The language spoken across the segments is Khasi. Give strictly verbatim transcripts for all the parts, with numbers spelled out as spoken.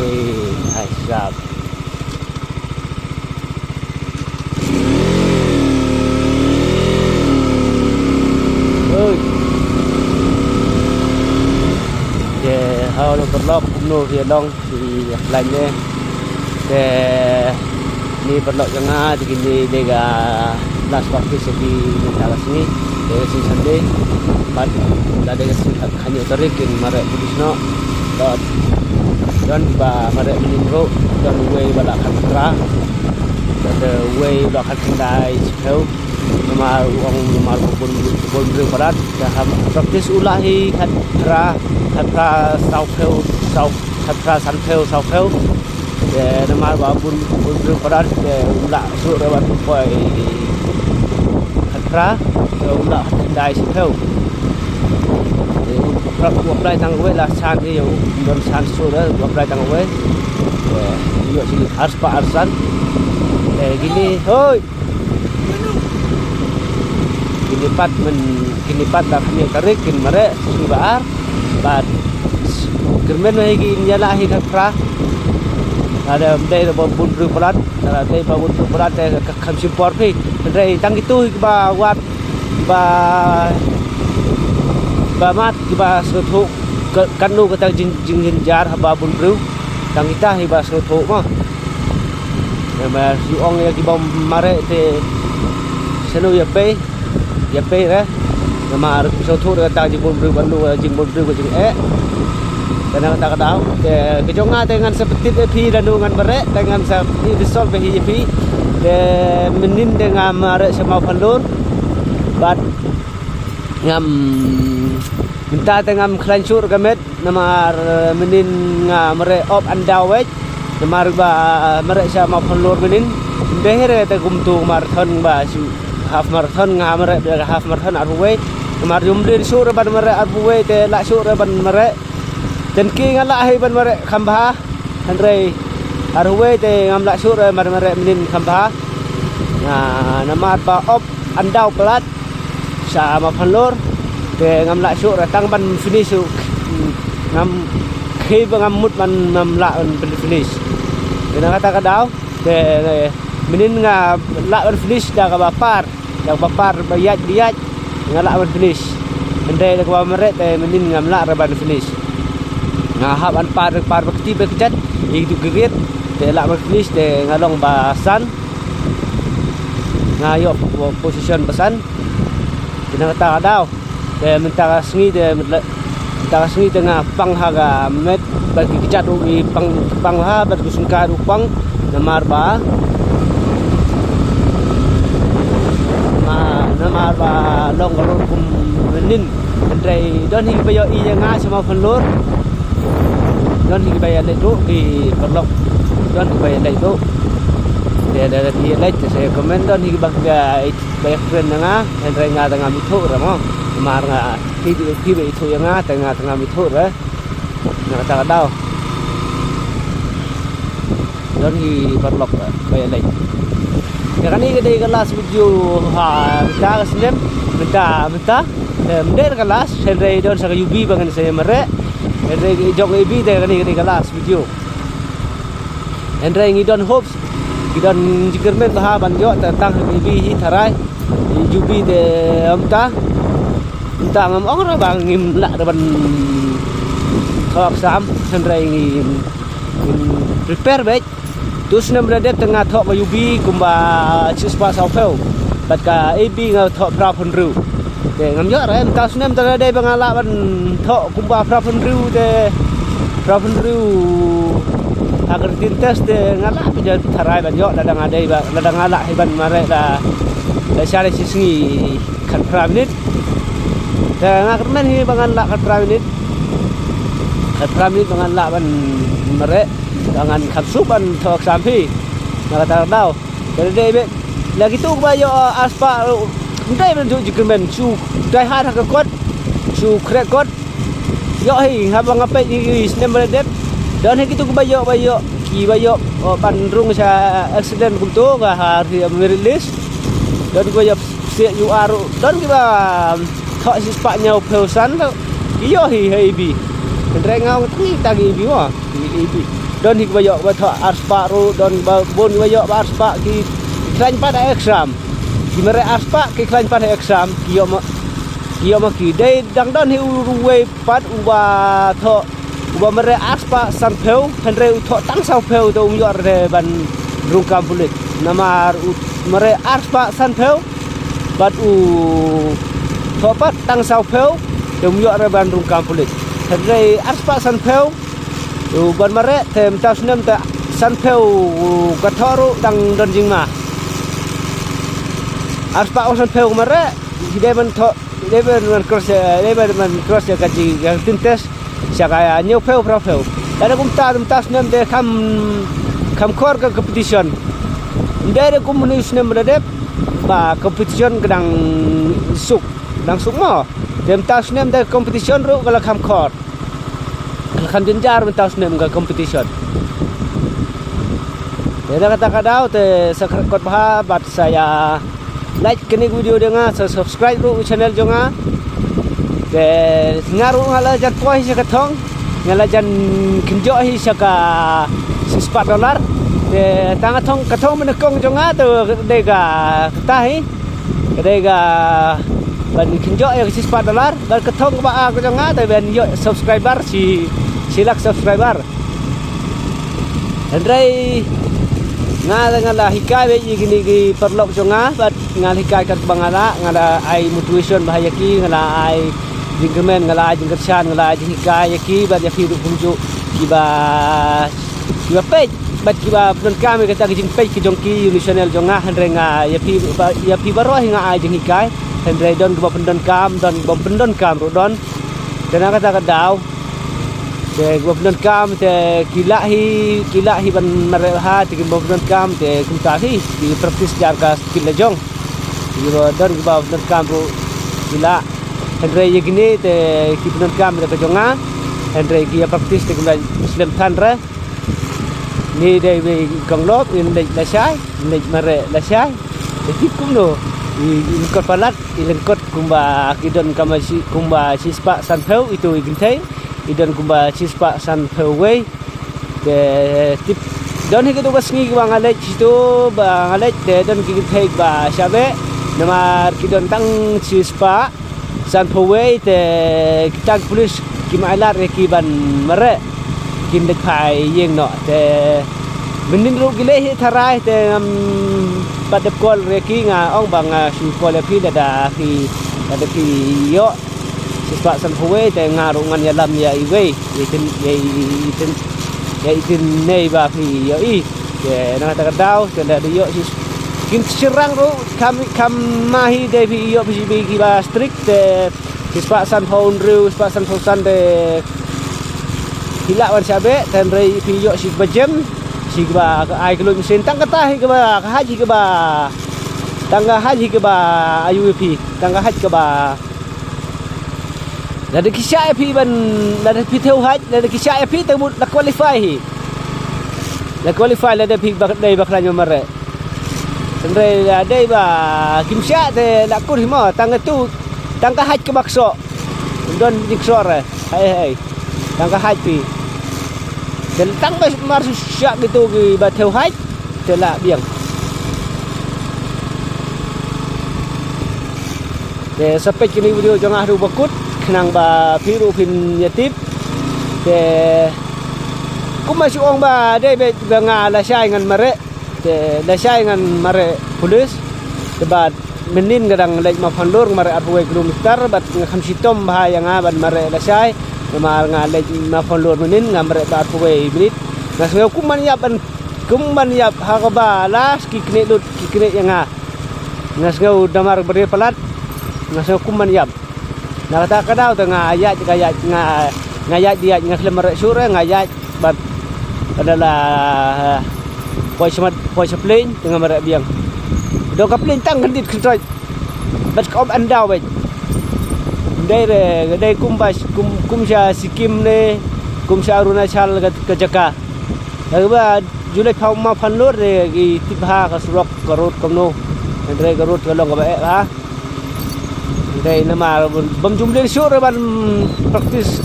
Eh, hai sap. Oi. Ye, hau lo berlok no ye long. Ki plan ne. Te ni paralok jong nga te kine dei ka last practice jong ki mynta ka sngi. Dei ka sngi Sunday. Pat la dei ka sngi khathynñiew tarik kin mareh police noh. Don, don ba mareh mynnin ruh, don uwei ba la khatphra. Don uwei ba la khatkhyndai shiphew. Namar u ong namar ba bun, bun briew palat. Te ha practice u lah hi khatphra, khatphra sawphew, saw, khatphra sanphew, sawphew. Te namar ba bun, bun briew palat te um lah shuh ruh ban poi khatphra, te um lah khatkhyndai shiphew. Te u prap u apply tang uwei la san hi u, um don san shuh ruh u apply tang uwei. Te ïoh shi arspah arsan. Te kine, hoi. Kine pat myn, kine pat la khathynñiew tarik kin mareh, sngi ba ar. Bad kyrmen hi kin ïalah hi khatphra. Lada ym dei ba bun briew palat, lada dei ba bun briew palat te ka kham shim por phi. Hynrei tang kito hi kiba wad, ba, ba mad, kiba sngewthuh ka, kano kata jing, jingjynjar haba bun briew. Tang kita hi ba sngewthuh mo. Namar shu ong ïa kiba mareh te shano ïa pei, ïa pei re. Namar ki sngewthuh re tang jingbun briew ban lu, jingbun briew ka jingeh. Te na kata ka daw te ka jong nga te ngan sa pyntip ïa phi lano ngan mareh, te ngan sa pyntip resolve ïa phi. Te mynnin te nga mareh sha Mawphanlur. Bad ngam, mynta te ngam khlaiñ shuh re ka met. Namar, eh, mynnin nga mareh up and down wei. Namar ba, eh, mareh sha Mawphanlur mynnin. Ym dei hi re te kumto marathon ba shu half marathon nga mareh ba half marathon arphew wei. Namar ym dei shuh re ban mareh arphew wei te lah shuh re ban mareh. Te ki nga lah hi ban mareh kham bha. Hynrei arphew wei te ngam lah shuh re ban mareh mynnin kham bha. Nga namar ba up and down palat. Sha Mawphanlur te ngam lah shuh re tang ban finish shuh. Ngam khie ba ngam mut ban, ngam lah ban finish. Te na kata ka daw te mynnin nga lah ban finish da kaba par, da kaba par ba ïaid ba ïaid nga lah ban finish. Hynrei da kaba mareh te mynnin ngam lah re ban finish. Nga hap ban par, par ba kti ba kjat ïa ki duk ki riat te lah ban finish te nga long ba san. Nga ïoh po-, position ba san. Te na kata ka daw te mynta ka sngi te mynta, mynta ka sngi te nga pang ha ka met bad ki kjat ruh ki pang, pang ha bad ki sngewkai ruh pang. Namar ba, ma, namar ba long ka long kum mynnin. Hynrei don hi kiba ïohi ïa nga sha Mawphanlur. Don hi kiba ïaleit ruh ki paralok. Don hi kiba ïaleit ruh. Te lada phi ïaleit te sa comment, don hi kiba, kiba ïakren ïa nga. Hynrei nga te ngam ithuh re mo. Namar nga, phi, phi ba ithuh ïa nga te nga te ngam ithuh re. Na kata ka daw don hi paralok ba ïaleit. Te kane ka dei ka last video ha mynta ka snem, mynta, mynta. Te ym dei ka last, hynrei don sa ka U B ba ngan sa ïa mareh. Hynrei jong ka U B te kane ka dei ka last video. Hynrei ngi don hopes, ngi don jingkyrmen bha ban ïoh te tang ha ka U B hi tharai. U B te mynta, mynta ngam ong re ba ngim lah re ban thoh exam, hynrei ngin, ngin prepare beit. Tu snem ba la dep te nga thoh ka U B kumba shispah sawphew. Bad ka A B nga thoh phra phew hynriew. Te ngam ïoh re, mynta snem te la dei ba nga lah ban thoh kumba phra phew hynriew te, phra phew hynriew ha ka written test te nga lah ban ïa tharai ban ïoh lada nga dei ba, lada nga lah hi ban mareh la, la shane shi sngi khatphra minit. Te nga kyrmen hi ba ngan lah khatphra minit. Khatphra minit ba ngan lah ban mareh. Ba ngan kham suk ban thoh exam hi. Na kata ka daw. Te dei beit la kitu kiba ïoh, ah, arspah, uh, ym dei ban ju jingkyrmen, shu die hard ha ka kot, shu khreh kot. Ïoh hi haba nga peit hi, hi snem ba la dep. Don hi kitu kiba ïoh, ba ïoh, kiba ïoh, oh, ban rung sha accident kumtu ka ha ri merit list. Don kiba ïoh psiah U R, don kiba, um, thoh shispah hynñiewphew san. Ïoh hi ha A B. Hynrei nga ong tang ïa kita ki A B wa, ki A B. Don hi kiba ïoh ba thoh arspah ruh, don ba bun kiba ïoh ba arspah ki khlaiñ pat ha exam. Ki mareh arspah ki khlaiñ pat ha exam, ki ïoh ma, ki ïoh ma ki. Dei dang don hi u, uwei pat uba thoh, uba mareh arspah sanphew, hynrei u thoh tang sawphew te um ïoh re ban rung kam pulit. Namar u mareh arspah sanphew, bad u thoh pat tang sawphew, te um ïoh re ban rung kam pulit. Hynrei arspah sanphew, u ban mareh, te mynta u snem te sanphew ka thoh ruh dang don jingma. Arspah u sanphew ka mareh, hi dei ban thoh, dei ban, ban cross, dei ban, ban cross ka ji, ka tin test. Sha ka hynñiewphew, phraphew. Lada kumta, mynta u snem te kham, kham khor ka competition. Ym dei re kum une u snem ba la dep, ba competition ka dang suk, dang suk mo. Te mynta u snem te competition ruh ka la kham khor. Ka la kham jynjar mynta u snem ka competition. Te na kata ka daw te sa kyrkot bha bad sa ïa like kane ka video jong nga, sa subscribe ruh u channel jong nga. Te nga ruh nga la jan poi hi sha ka thong, nga la jan kynjoh hi sha ka shispah dollar. Te tang ka thong, ka thong mynnyngkong jong nga te dei kata hi. Ka dei ka ban kynjoh ïa ka shispah dollar, bad ka thong kaba ar ka jong nga te ban ïoh subscriber shi, shi lak subscriber. Hynrei nga la, nga la hikai beit ïa kine ki paralok jong nga, bad nga la hikai katba nga lah, nga la ai motivation bha ïa ki, nga la ai jingkyrmen, nga la ai jingkyrshan, nga la ai jinghikai ïa ki, bad ïa phi ruh kumjuh kiba, kiba peit bad kiba pyndonkam ïa kata ka jingpeit ka jong ki ïa une u channel jong nga, hynrei nga ïa phi ba, ïa phi baroh hi nga ai jinghikai, hynrei don kiba pyndonkam, don kiba pyndonkam ruh don. Te na kata ka daw te kiba pyndonkam te ki lah hi, ki lah hi ban mareh bha, te kiba pyndonkam te kumta hi ki practice jar ka skill la jong. Kiba don kiba pyndonkam ruh ki lah. Hynrei ïa kine te ki pyndonkam da ka jong nga. Hynrei ki ïa practice te kumta slem than re. Ni dei wei kong lop, ngin leit lashai, ngin leit mareh lashai. Te tip kumno, i, i lyngkot palat, i lyngkot kumba ki don kama shi, kumba shispah sanphew, itu i kynthei, i don kumba shispah sanphew wei. Te tip, don hi kitu ka sngi kiba nga leit shitu, ba nga leit, te don ki kynthei ba shah beh, namar ki don tang shispah sanphew wei, te kita ki pulis kim ailad ïa ki ban mareh, kin leit phai ïing noh. Te mynnin ruh ki leit hi tharai, te ngam pat dep call ïa ki, nga ong ba nga shu call ïa phi lada phi, lada phi ïoh shispah sanphew wei, te nga ruh ngan ïalam ïa iwei, ïa i tin, ïa i tin, ïa i tin nei ba phi ïoh i. Te na kata ka daw te lada ïoh shi, kin shynrang ruh kham, kham ma hi, dei phi ïoh phi, phi kiba strict, te shispah sanphew hynriew, shispah sanphew san te phi lah ban shah beh, te hynrei phi ïoh shi kiba jem, shi kiba ai ka luid mynsiem, tang kata hi kaba, ka haj hi kaba, tang ka haj hi kaba aiu ïa phi, tang ka haj kaba. Lada ki shah ïa phi ban, lada phi thew haj, lada ki shah ïa phi te mut la qualify hi. La qualify lada phi ba dei ba khlaiñ ba mareh. Hynrei lada dei ba kim shah te la kut hi mo, tang katu, tang ka haj kaba ksoh. Don jingksoh re. Hai hai. Tang ka haj phi. Te tang ba mar shu shah kitu kiba thew haj. Te la biang. Te sa peit kine video jong nga haduh ba kut, khnang ba phi ruh phin ïa tip. Te kumba shu ong ba dei beit ba nga lashai ngan mareh. Te lashai ngan mareh pulis. Te bad mynnin nga dang leit Mawphanlur, nga mareh arphew wei kilometer, bad nga kham shitom bha ïa nga ban mareh lashai. Namar nga leit Mawphanlur mynnin nga mareh ba arphew wei minit. Nga sngew kum ban ïap ban, kum ban ïap ha kaba la ki knieh lut, ki knieh ïa nga. Nga sngew namar ba dei palat, nga sngew kum ban ïap. Na kata ka daw te nga ïaid, nga ïaid, nga, nga ïaid, ïaid, nga khlem mareh shuh re, nga ïaid bad lada la poi sha mat, poi sha plane te nga mareh biang. Dong ka plane tang khyndiat khynsoit. Bad ka up and down beit. Dei re, dei kum ba, kum, kum sha Sikkim ne, kum sha Arunachal ka, ka jaka. Lada ba ju leit pha Mawphanlur te ki tip bha ka surok, ka road kumno. Hynrei ka road ka long kaba eh bha. Hynrei namar bym, bym ju mlien shuh re ban practice.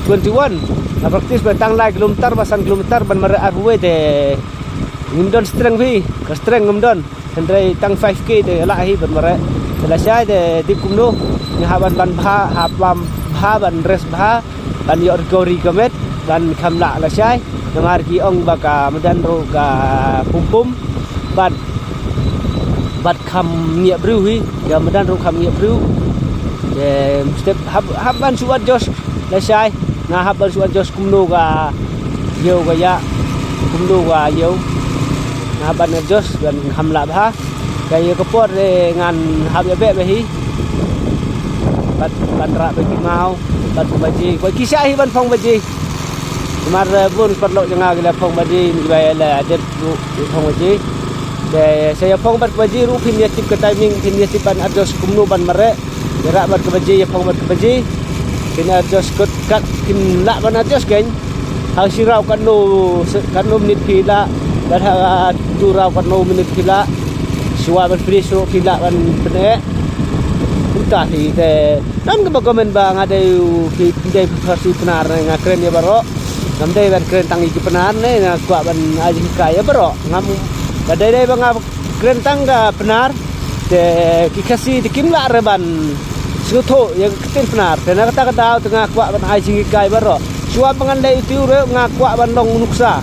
twenty-one. Nga practice ba tang lai kilometer ba san kilometer ban mareh arphew wei te ngim don strength phi, ka strength ngim don. Hynrei tang five K te lah hi ban mareh. Te lashai te tip kumno, nga hap ban, ban bha, hap ban bha, ban rest bha, ban ïoh recovery ka met, ban kham lah lashai. Namar ki ong ba ka madan ruh ka pum pum, bad, bad kham ngiah briew hi, ka madan ruh kham ngiah briew. Te step hap, hap ban shu adjust lashai. Nga hap ban shu adjust kumno ka ïew ka ïa, kumno ka ïew. Nga hap ban adjust ban kham lah bha. Ka ïa ka por, eh, ngan hap ïa beh beh hi. Bad ban rah bad ki maw, bad phong baje. Bad ki shah hi ban phong baje. Namar, eh, bun paralok jong nga ki la phong baje, ni ba ïa la dep ruh ki phong baje. Te sa ïa phong bad baje ruh phin ïa tip ka timing, phin ïa tip ban adjust kumno ban mareh. Ïa rah bad ka baje, ïa phong bad ka baje. Phin adjust kat, kat phin lah ban adjust kein. Ha shi raw katno, katno minit phi lah, bad ha tu raw katno minit phi lah. Shuwa ban finish ruh phi lah ban pyneh. Kumta hi te don kaba comment ba nga dei u phi, dei phi Khasi Pnar ne, nga kren ïa baroh. Ngam dei ban kren tang ïa ki Pnar ne, nga kwah ban ai jinghikai ïa baroh. Ngam, ka dei dei ba nga kren tang ka Pnar, te ki Khasi te kim lah re ban sngewthuh ïa ka ktien Pnar. Te na kata ka daw te nga kwah ban ai jinghikai baroh. Shuwa ba ngan leh ïa u te u ruh nga kwah ban long nuksa.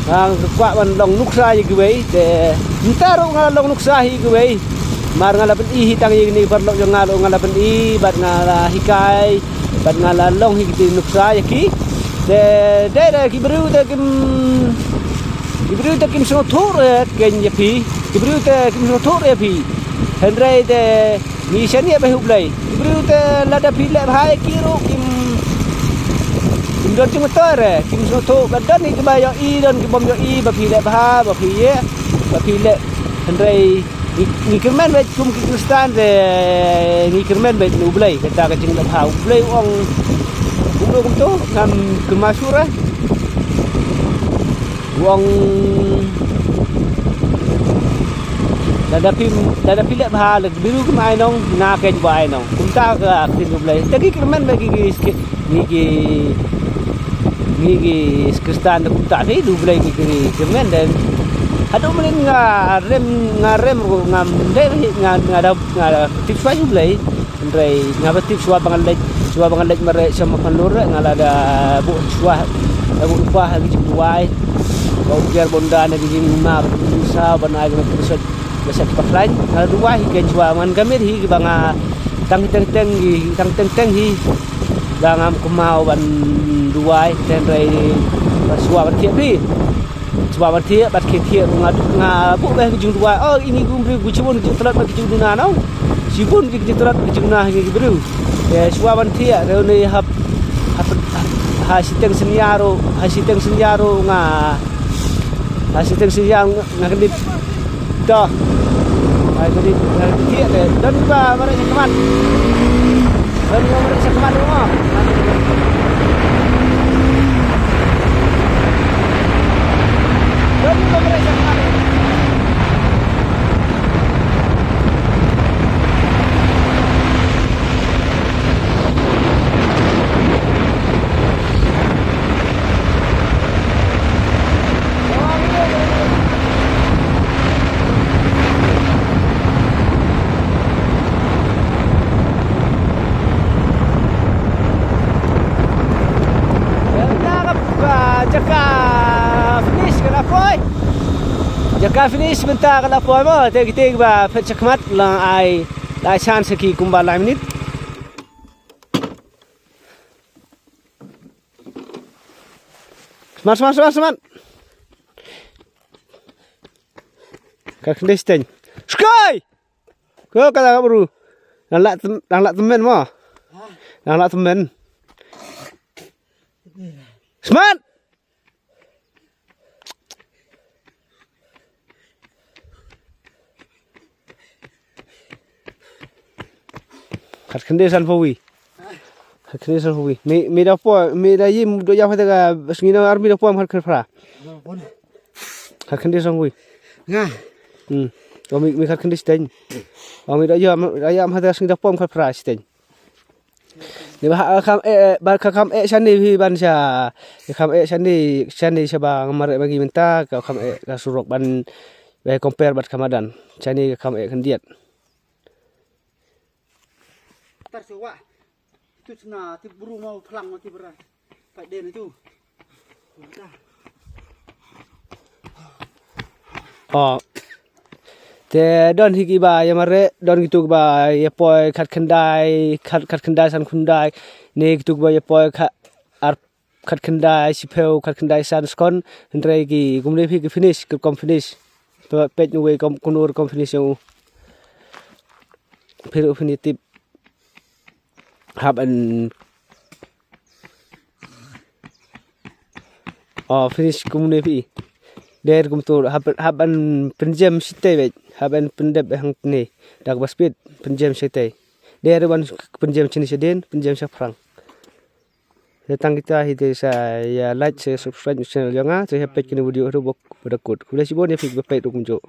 Nga kwah ban long nuksa ïa kiwei, te mynta ruh nga la long nuksa hi ïa kiwei. Mar nga la pyni hi tang ïa kine ki paralok jong nga ruh nga la pyni, bad nga la hikai, bad nga la long hi kiti nuksa ïa ki. Te dei re ki briew te kim, ki briew te kim sngewthuh re kein ïa phi. Ki briew te kim sngewthuh re ïa phi. Hynrei te ngi shaniah bha ïa U Blei. Ki briew te lada phi leh bha ïa ki ruh kim, kim don jingmyntoi re. Kim sngewthuh, ba don hi kiba ïohi, don ki bym ïohi ba phi leh bha, ba phi ïeh, ba phi leh. Hynrei ngi, ngi kyrmen beit kum ki Khristan te ngi kyrmen beit na U Blei, kata ka jingleh bha U Blei u ong kumno kumto, ngam kyrmen shuh re. U ong lada phi, lada phi leh bha, lada ki briew kim ai nong, nga kein ba ai nong. Kumta ka ktien U Blei. Te ngi kyrmen beit ki, ki, ngi ki, ngi ki Khristan te kumta hi, U Blei ngi ki kyrmen. Te haduh mynnin nga rem, nga rem ruh ngam dei, nga, nga da, nga da tip shuwa U Blei. Hynrei nga ba tip shuwa ba ngan leit, shuwa ba ngan leit mareh sha Mawphanlur, nga la da buh shuwa, da buh lypa ha ki jingduwai. Ba u biar bonda na ki jingma ba tu sa ba na ai ka met ka sot, ba sot ki pakhlain. Nga la duwai hi kein shuwa man ka met hi kiba nga tang teng teng hi, tang teng teng hi. Ba ngam kynmaw ban duwai, hynrei ba shuwa ban thiah phi. Shuwa ban thiah, bad ki thiah ruh nga, nga buh beit ki jingduwai. Oh, ini kum briew, ki shibun ki jingtlot bad ki jingduna, no? Shibun ki jingtlot bad ki jingduna ha ki briew. Te shuwa ban thiah, te une hap, hap, ha shiteng synñia ruh, ha shiteng synñia ruh nga, ha shiteng synñia nga, nga kyndit. To. Ai, jadi, eh, thiah te. Don ba mareh sha khmat. Don ba mareh sha khmat ruh, ah. Don ba mareh sha khmat ruh. Jaka finish ka la poi. Jaka finish mynta ka la poi mo, te kita ba phet shakhmat la ai, la ai chance ki kumba lai minit. Smat, smat, smat, smat. Ka khyndai siteng. Skai! Ko ka la bru. Nang lak tem-, nang lak temen mo. Nang lak temen. Smat! Khat khyndai san phew wi. Khat khyndai san phew wi. Me, me da poi, me da ïa, me da ïa pha te ka sngi na ar me da poi khat khyndai phra. Khat khyndai san phew wi. Nga. Hmm. O me, me khat khyndai siteng. O me da ïa, me da ïa pha te ka sngi da poi khat phra siteng. Ba ha kham eh, ba ka kham eh shane phi ban sha. Ka kham eh shane, shane sha ba nga mareh ba ngi mynta, ka kham eh ka surok ban, ba compare bad ka madan. Shane ka kham eh khyndiat. Tar sha wah. Itu cina ti bru mau phlang mau ti bra. Pai den itu. Oh. Te don hi kiba ïa mareh, don kitu kiba ïa poi khat khyndai, khat, khat khyndai san khyndai. Ne kitu kiba ïa poi khat ar, khat khyndai shiphew, khat khyndai san sekon. Hynrei ki kumne phi ki finish, ki rukom finish. Peit uwei kum, kumno rukom finish ïa u. Phi ruh phin ïa tip. Hap ban, oh, finish kumne phi. Der kumtu hap, hap ban pynjem shatei beit. Hap ban pyndep hangne. Da kaba speed pynjem shatei. Der ban pynjem shane shadien, pynjem shaphrang. Te tang kita hi te sa ïa like, sa subscribe channel jong nga, sa ïa peit kine video ruh bok pada kut. Khublei shibun ïa phi ba peit ruh kumjuh.